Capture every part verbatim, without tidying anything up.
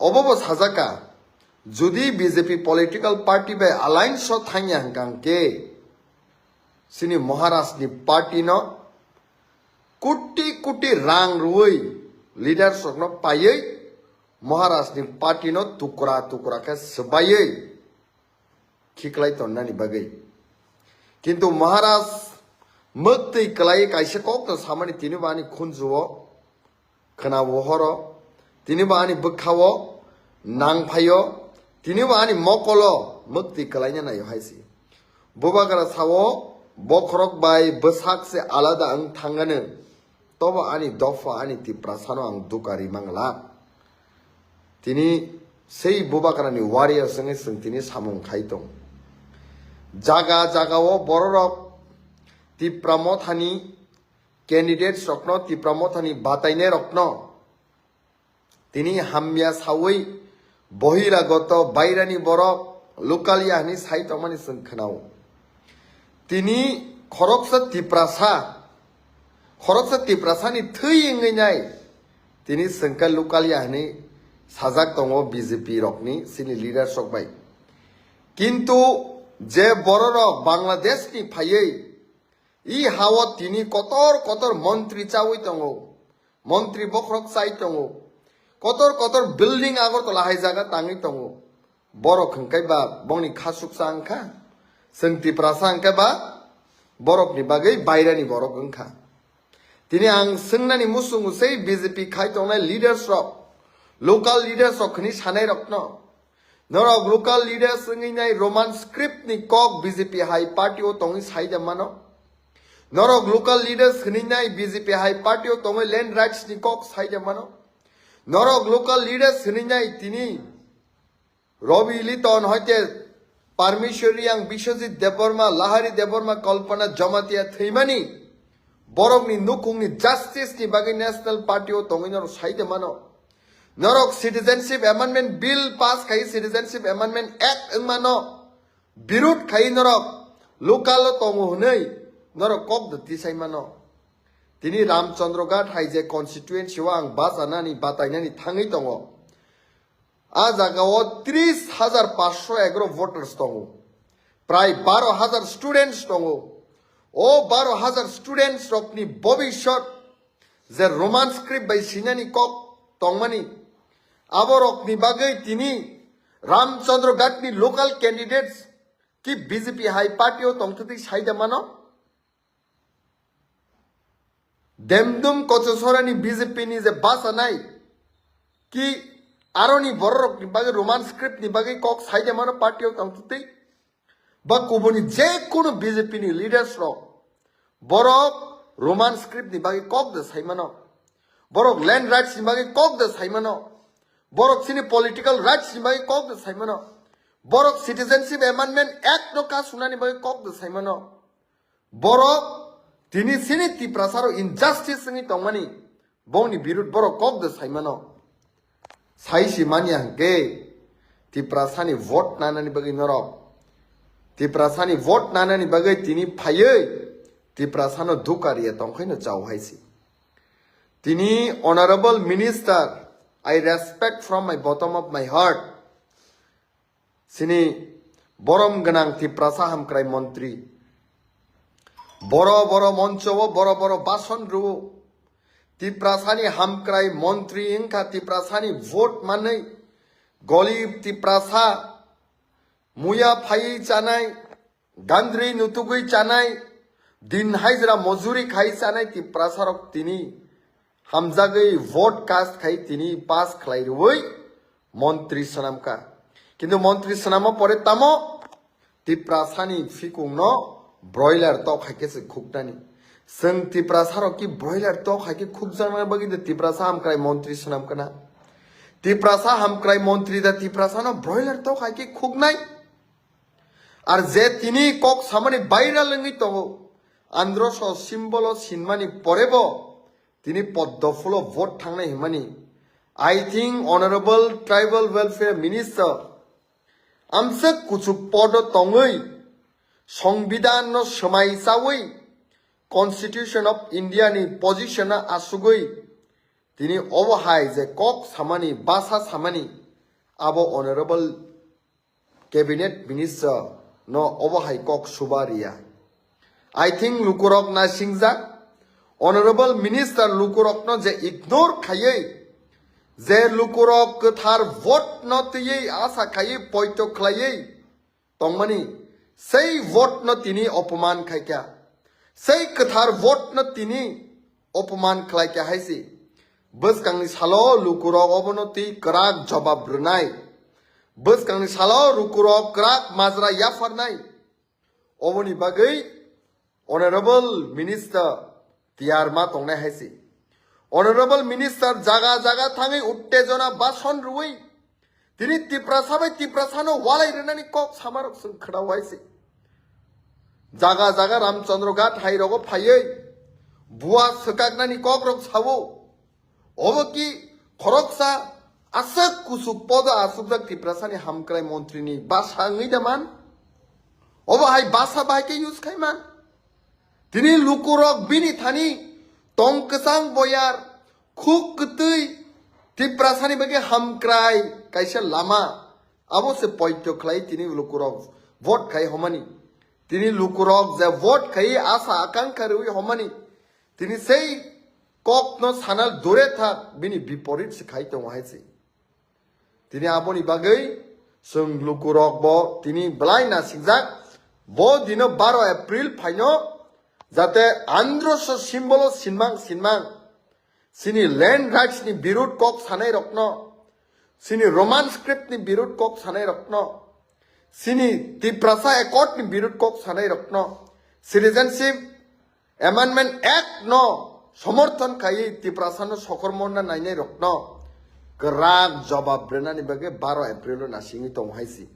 Obo bo sajaka, jodi B J P political party bai alliance o thangya hwnkha hwnkhe, chini Maharaj ni party no koti koti rang rwui leaders rok no paiwi Maharaj ni party no tukra tukra khe swbaiwi khiklai tonnani bagwi. Kintu Maharaj mwktwi kwlai kaisa kok no samani tini bo ani khunju o khwnao horo, tini bo ani bwkha o nang phaio, tini bo ani mokol o mwktwi kwlaina naio hai se. Bubagra sao, bokhorok bai bwsak se alada wng thangano, tobo ani dopha ani Tiprasa no ang duka ri mangla. Tini sei Bubagra ni warriors wngwi chwng tini samung khai tong. Jaga jaga o bororok Tipra Mothani candidates rokno, Tipra Mothani batainai rokno tini hamya saui bohiragoto bairani borok local ya hwnwi sai tongmani chwng khwnao. Tini khoroksa Tiprasa, khoroksa Tiprasani thwi wngwi nai tini chwngkhe local ya hwnwi sajak tongo B J P rokni chini leaders rok bai. Kintu je bororok Bangladeshni phaiwi i hao tini kotor kotor montri chaui tongo, montri bokhorok chai tongo, kotor kotor building Agartala hai jaga tangwi tongo. Borok hwnkhe ba bongni khasuksa wngkha, chwng Tiprasa hwnkhe ba borokni bagwi bairani borok wngkha. Tini ang swngnani muchungo sei B J P khai tongnai leaders rok, local leaders rok hwnwi sanai rokno, norok local leaders wngwi nai Roman script ni kok B J P hai party o tongwi sai de mano? Norok local leaders hwnwi nai B J P hai party o tongwi land rights ni kok sai de mano? Norok local leaders hwnwi nai tini Robi Liton hoite Parmeshwar Reang, Biswajit Debbarma, Lahari Debbarma, Kalpana Jamatia thwimani borokni nukhungni justice ni bagwi National Party o tongwi norok sai de mano. Norok Citizenship Amendment Bill pass khai, Citizenship Amendment Act wngmano birud khai norok local o tongo hwnwi norok kok da tisai mano. Tini Ramchandra Ghat hai je constituency o ang bachanani, batainani thangwi tongo. A jaga o tris hajar paanch sho egaro voters tongo. Prai baro hajar students tongo. O baro hajar students rokni bobisot je Roman script bai sinani kok tongmani, aborokni bagwi tini Ramchandra Ghatni local candidates ki B J P hai party o tongthwtwi sai de mano? Demdum Kochosarani B J P ni je bachanai ki aroni bororokni bagwi Roman script ni bagwi kok sai de mano party o tongthwtwi? Ba kubuni je kunu B J P ni leaders rok borok Roman script ni bagwi kok da sai mano, borok land rights ni bagwi kok da sai mano, borok chini political rights ni bagwi kok da sai mano, borok Citizenship Amendment Act no ka sunani bagwi kok da sai mano. Borok tini chini Tiprasa rok injustice wngwi tongmani, bongni birud borok kok da sai mano. Sai si manya hwnkhe Tiprasani vote nanani bagwi norok, Tiprasani vote nanani bagwi tini phaiwi Tiprasano duka riya tongkhaino chao hai si. Tini Honorable Minister, I respect from my bottom of my heart. Chini borom gwnang Tiprasa hamkrai montri. Boro boro moncho o boro boro bason rwo. Tiprasani hamkrai montri wngkha Tiprasani vote manwi. Golib Tiprasa muya phaiwi chanai, gandri nutugwi chanai, din hajra mojuri khai chanai Tiprasarok tini hamjagwi vote cast khai tini pass khlai rwui montri swnamkha. Kintu montri swnama pore tamo Tiprasani phikungno broiler tok hai khe se khuknani. Chwng Tiprasarok ki broiler tok hai khe khukjakna bagwi de Tiprasa hamkrai montri swnamkha na? Tiprasa hamkrai montri da Tiprasano broiler tok hai khe khuknai? Ar je tini kok samani viral wngwi tongo, androso symbol o sinmani porebo tini poddo phulo vote thangnai hwnmani. I think Honorable Tribal Welfare Minister amswk kuchuk podo tongwi Songbidan no swmai chawi Constitution of India ni position no asugwi tini obo hai je kok samani, basa samani, abo honorable cabinet minister no obo hai kok suba riya. I think lukurok nasingjak, honorable minister lukurokno je ignore khaiwi, je lukurok kwthar vote no twiwi asa khaiwi poito khlaiwi tongmani, sei vote no tini opoman khaikha, sei kwthar vote no tini opoman khlaikha hai se. Bwskangni salo lukurok obono twi kwrak jobab rwnai. Bwskangni salo lukurok kwrak majra yapharnai. Oboni bagwi honorable minister tiyar ma tongnai hai se. Honorable minister jaga jaga thangwi uttejona bason rwui tini Tiprasa bai Tiprasano walai rwnani kok samarok chwng khwnao hai se. Jaga jaga Ramchandra Ghat hai rogo phaiwi bua swkaknani kokrok sao. Obo ki khoroksa aswk kusuk podo achukjak Tiprasani hamkrai montrini basa wngwi da man? Obo hai basa bai khe use khai man? Tini lukurok bini thani tong kwchang boyar, khuk kwtwi Tiprasani bagwi hamkrai kaisa lama. Abo se poito khlai tini lukurok vote khai homani. Tini lukurok je vote khai asa akankha rwi homani. Tini sei kokno sana dure thak bini biporit se khai tongo hai se. Tini aboni bagwi chwng lukurok bo tini belai nasingjak. Bo dino baro April phaino jate androso symbol o sinmang sinmang. Chini land rights ni birut kok sanai rokno, chini Roman script ni birut kok sanai rokno, chini Tiprasa Accord ni birut kok sanai rokno, Citizenship Amendment Act no somorthon khaiwi Tiprasa no sokormonna nainai rokno kwrak jobab rwnani bagwi baro April o nasingwi tongo hai si.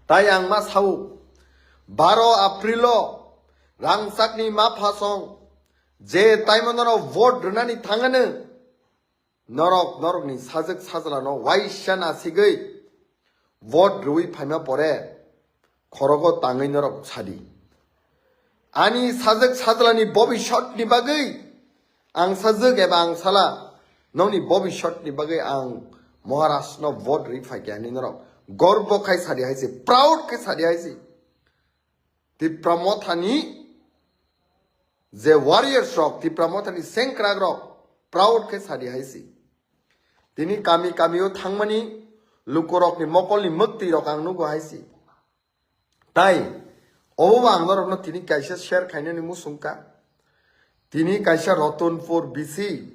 Tai ang ma sao, baro April o rangchakni ma phasong je taimo norok vote rwnani thangano, norok norokni sajwk sajlano waisa nasigwi vote rwui phaima pore khorogo tangwi norok sadi. Ani sajwk sajlani bobisotni bagwi ang sajwk eba ang sala nokni bobisotni bagwi ang Maharashno vote rwi phaikha hinwi norok gorbo khai sadi hai se, proud khai sadi hai se. Tipra Mothani je warriors rok, Tipra Mothani sengkrak rok proud khe sadi hai si. Tini kami kami o thangmani lukurokni mokolni mwktwi rok ang nugo hai si. Tai obo ang norokno tini kaisa share khainani musungka. Tini kaisa Ratanpur B C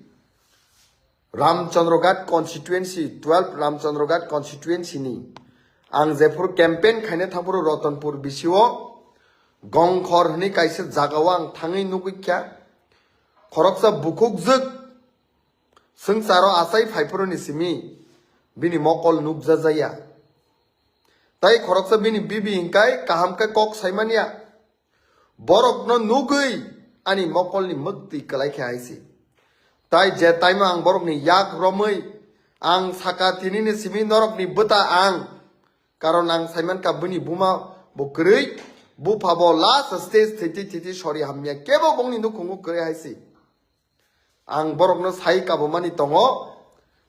Ramchandra Ghat constituency, twelve Ramchandra Ghat constituency ni ang jephuru campaign khaina thangphuru Ratanpur B C o Gongkhor hwnwi kaisa jaga o ang thangwi nugwi kha. Khoroksa bukhukjwk swngcharo achai phaiphuru ni simi bini mokol nukjajaya. Tai khoroksa bini bibi hingkai kaham khe kok saimanya. Borokno nugwi ani mokolni mwktwi kwlai khe hai se. Tai je taimo ang borokni yak romwi ang saka tinini simi norokni bwta ang. Karon ang saimankha bini buma bo kwrwi, bupha bo last stage thwitwi thwitwi sori hamya kebo bongni nukhungo kwrwi hai se. Ang borokno sai kabumani tongo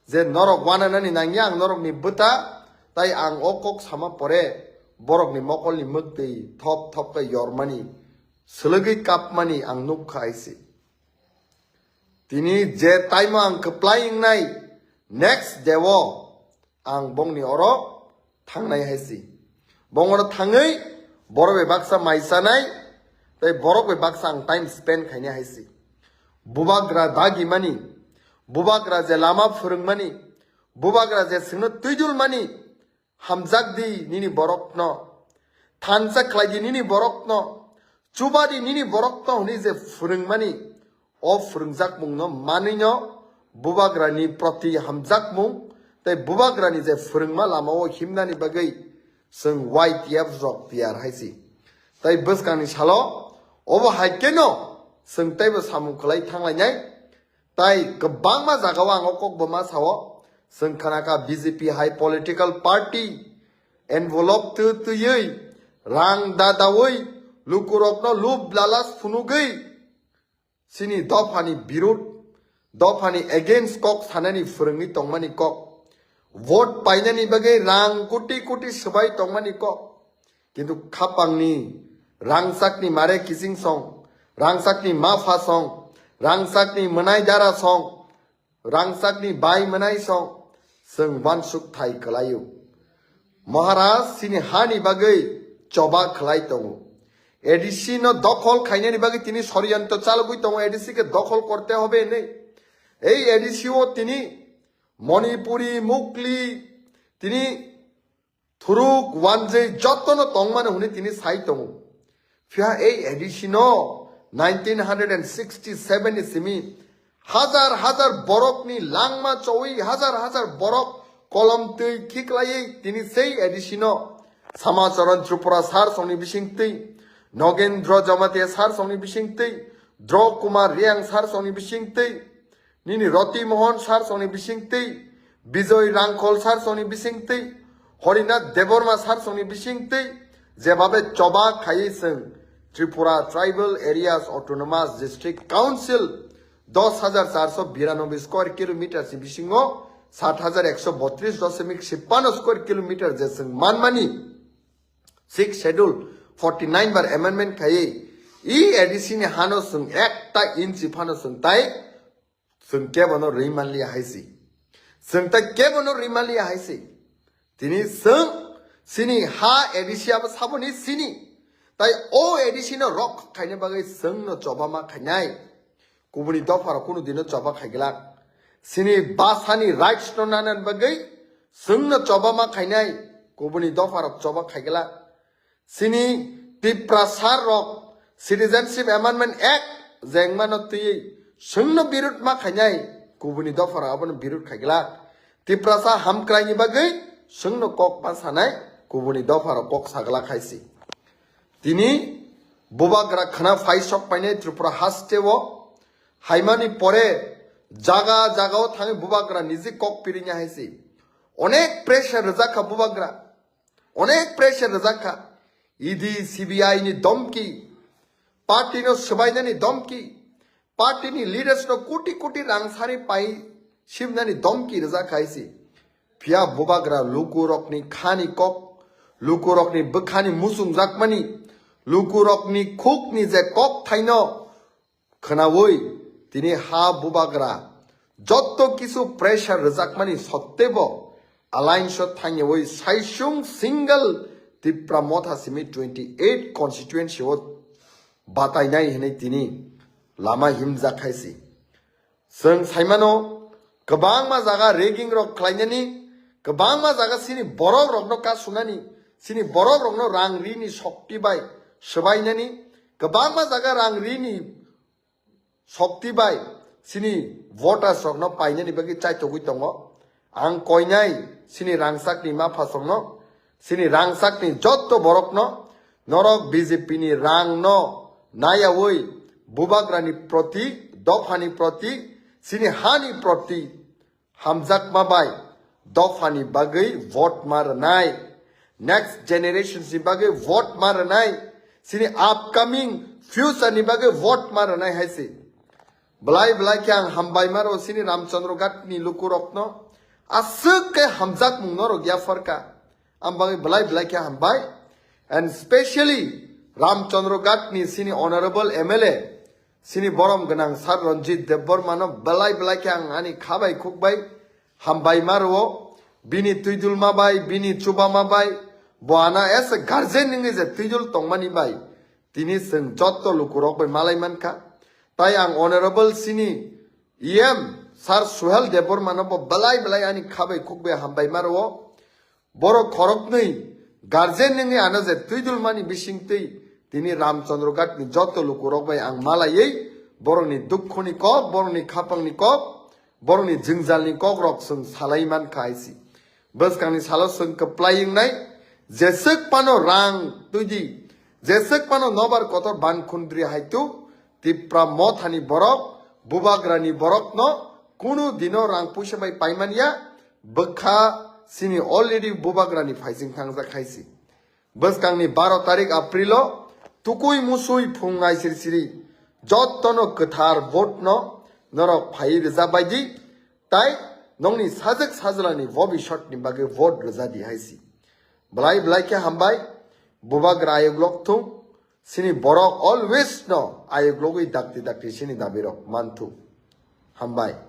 je norok wananani nangya ang norokni bwta, tai ang o kok sama pore borokni mokolni mwktwi thop thop khe yormani, swlwgwi kapmani ang nukha hai se. Tini je taimo ang kwplai wngnai, next day o ang bongni oro thangnai hai se. Bong oro thangwi borok bai baksa mai chanai, tei borok bai baksa ang time spend khainai hai se. Bubagra dagimani, bubagra je lama phwrwngmani, bubagra je chwngno twijulmani, hamjak di nini borokno, thansa khlai di nini borokno, chuba di nini borokno hwnwi je phwrwngmani, o phwrwngjakmungno manwino bubagrani proti hamjakmung tei bubagrani je phwrwngma lamao himnani bagwi chwng Y T F rok tiyar hai se. Tai bwskangni salo obo hai kheno chwng teibo samung kwlai thanglainai. Tai kwbangma jagao ang o kokbo ma sao, chwng khnakha B J P hai political party envelope twi twiwi rang da dawi lukurokno lub lalas phunugwi chini dophani birut, dophani against kok sanani phwrwngwi tongmani kok. Vote painani bagwi rang koti koti swbai tongmani kok. Kintu khapangni rangchakni mare kiching song, rangchakni mapha song, rangchakni mwnai dara song, rangchakni bai mwnai song, chwng wansuk thai kwlaio. Maharaj chini hani bagwi choba khlai tongo. A D C no dokhol khainani bagwi tini soriyanto chalogwi tongo, A D C ke dokhol korte hobe hinwi. Ei A D C o tini Manipuri, Mukli, tini thuruk, wanjwi jotono tongmani hwnwi tini sai tongo. Phiya ei A D C no nineteen hundred and sixty-seven ni simi hajar hajar borokni langma chowi, hajar hajar borok kolom twi khiklaiwi tini sei A D C no Samacharan Tripura sar songni bisingtwi, Nogendra Jamatia sar songni bisingtwi, Dro Kumar Reang sar songni bisingtwi, nini Roti Mohan sar songni bisingtwi, Bijoy Rangkhol sar songni bisingtwi, Horinath Debbarma sar songni bisingtwi, jebabe choba khaiwi chwng Tripura Tribal Areas Autonomous District Council dos hajar charso biranoboi square kilometers ni bisingo sat hajar ekso botris doshemik chippanno square kilometer je chwng manmani Sixth Schedule forty nine bar amendment khaiwi, e A D C ni hano chwng ekta inchi phano chwng tai chwng kebono rwi manliya hai si. Chwng tai kebono rwi manliya hai si. Tini chwng chini ha A D C abo saboni chini. Tai o A D C no rok khaina bagwi chwngno choba ma khainai. Kubuni dopharok kunu dino choba khaiglak. Chini basani rights no nanan bagwi chwngno choba ma khainai. Kubuni dopharok choba khaiglak. Chini Tiprasa rok Citizenship Amendment Act jengmano twiwi chwngno birut ma khainai, kubuni dopharok abono birut khaiglak. Tiprasa hamkraini bagwi chwngno kok ma sanai, kubuni dopharok kok saglak hai si. Tini bubagra khna phai sok painai Tripura haste o haimani pore jaga jaga o thangwi bubagra niji kok pirinya hai si. Onek pressure rwjak kha bubagra. Onek pressure rwjak kha. E D, C B I ni domki, party no swbainani domki, party ni leaders no koti koti rang sari pai simnani domki rwjak kha hai si. Phiya bubagra lukurokni khani kok, lukurokni bwkhani muchungjakmani, lukurokni khukni je kok thaino khnaui tini ha bubagra jotto kisu pressure rwjakmani sottebo alliance o thangyaui saisung single Tipra Motha simi twenty eight constituency o batainai hinwi tini lama himjak hai si. Chwng saimano, kwbangma jaga rigging rok khlainani, kwbangma jaga chini borok rokno kasunani, chini borok rokno rang rini shokti bai swbainani, kwbangma jaga rang rini shokti bai chini voters rokno painani bagwi chaitogwi tongo. Ang koinai chini rangchakni mapha songno, chini rangchakni jotto borokno, norok B J P ni rangno nayaui bubagrani proti, dophani proti, chini hani proti hamjakma bai dophani bagwi vote ma rwnai, next generations ni bagwi vote ma rwnai, chini upcoming future ni bagwi vote ma rwnai hai se. Belai belai khe ang hambai ma rw chini Ramchandra Ghat ni lukurokno, aswk khe hamjakmung no rwgya pharkha. Ang bagwi belai belai khe hambai. And specially Ramchandra Ghat ni chini honorable M L A, chini borom gwnang Sir Ranjit Debbarma no belai belai khe ang ani kha bai khuk bai hambai ma rwo. Bini twidulma bai, bini chubama bai, bo ano as a guardian wngwi je twidul tongmani bai tini chwng jotto lukurok bai malai mankha. Tai ang honorable chini E M Sir Suhel Debbarma no bo belai belai ani kha bai khuk bai hambai ma rwo. Borok khoroknwi guardian wngwi ano je twidulmani bisingtwi tini Ramchandra Ghat ni jotto lukurok bai ang malaiwi borokni dukhoni kok, borokni khapangni kok, borokni jwngjalni kokrok chwng salai mankha hai se. Bwskangni salo chwng kwplai wngnai, jeswk phano rang twidi, jeswk phano nobar kotor ban khundri haitu, Tipra Mothani borok, bubagrani borokno kunu dino rang puisa bai paimanya, bwkha chini already bubagrani phaising thangjak hai se. Bwskangni baro tarik April o tukui musui phung nai siri siri jottono kwthar vote no norok phai rwjak bai di, tai Nongni sajak sajlani bobisotni bagwi vote rwjadi hai si. Belai belai khe hambai. Bubagra ayuk lok thung. Sini borok always no ayuk logwi dakti dakti sini dabirok manthung. Hambai.